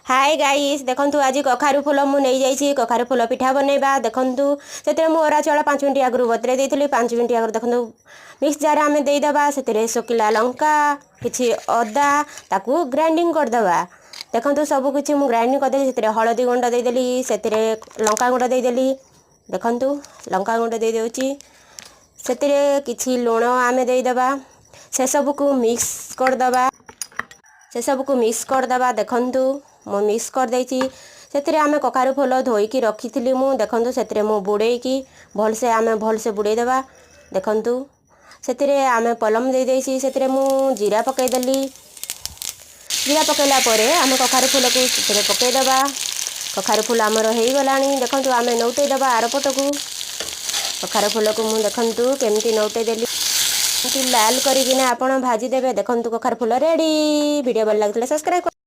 ହାଏ guys, ଦେଖନ୍ତୁ, ଆଜି କଖାରୁ ଫୁଲ ମୁଁ ନେଇଯାଇଛି। କଖାରୁ ଫୁଲ ପିଠା ବନେଇବା। ଦେଖନ୍ତୁ, ସେଥିରେ ମୁଁ ଅରୁଆ ଚାଉଳ 5 ମିନିଟ୍ ଆଗରୁ ବତୁରାଇ ଦେଇଥିଲି, 5 ମିନିଟ୍ ଆଗରୁ। ଦେଖନ୍ତୁ, ମିକ୍ସ ଜାର୍ ଆମେ ଦେଇଦେବା। ସେଥିରେ ଶୁଖିଲା ଲଙ୍କା, କିଛି ଅଦା, ତାକୁ ଗ୍ରାଇଣ୍ଡିଙ୍ଗ କରିଦେବା। ଦେଖନ୍ତୁ, ସବୁ କିଛି ମୁଁ ଗ୍ରାଇଣ୍ଡିଙ୍ଗ କରିଦେଲି। ସେଥିରେ ହଳଦୀ ଗୁଣ୍ଡ ଦେଇଦେଲି, ସେଥିରେ ଲଙ୍କା ଗୁଣ୍ଡ ଦେଇଦେଲି। ଦେଖନ୍ତୁ, ଲଙ୍କା ଗୁଣ୍ଡ ଦେଇଦେଉଛି। ସେଥିରେ କିଛି ଲୁଣ ଆମେ ଦେଇଦେବା। ସେସବୁକୁ ମିକ୍ସ କରିଦେବା। ସେସବୁକୁ ମିକ୍ସ କରିଦେବା। ଦେଖନ୍ତୁ, ମୁଁ ମିକ୍ସ କରିଦେଇଛି। ସେଥିରେ ଆମେ କଖାରୁ ଫୁଲ ଧୋଇକି ରଖିଥିଲି ମୁଁ। ଦେଖନ୍ତୁ, ସେଥିରେ ମୁଁ ବୁଡ଼େଇକି ଭଲସେ, ଆମେ ଭଲସେ ବୁଡ଼େଇଦେବା। ଦେଖନ୍ତୁ, ସେଥିରେ ଆମେ ପଲମ ଦେଇଦେଇଛି। ସେଥିରେ ମୁଁ ଜିରା ପକାଇଦେଲି। ଜିରା ପକାଇଲା ପରେ ଆମେ କଖାରୁ ଫୁଲକୁ ସେଥିରେ ପକାଇଦେବା। କଖାରୁ ଫୁଲ ଆମର ହେଇଗଲାଣି। ଦେଖନ୍ତୁ, ଆମେ ନଉଟେଇ ଦେବା ଆରପଟକୁ। କଖାରୁ ଫୁଲକୁ ମୁଁ ଦେଖନ୍ତୁ କେମିତି ନଉଟେଇ ଦେଲି। ଏମିତି ଲାଲ କରିକିନା ଆପଣ ଭାଜିଦେବେ। ଦେଖନ୍ତୁ, କଖାରୁ ଫୁଲ ରେଡ଼ି। ଭିଡ଼ିଓ ଭଲ ଲାଗୁଥିଲେ ସବସ୍କ୍ରାଇବ୍।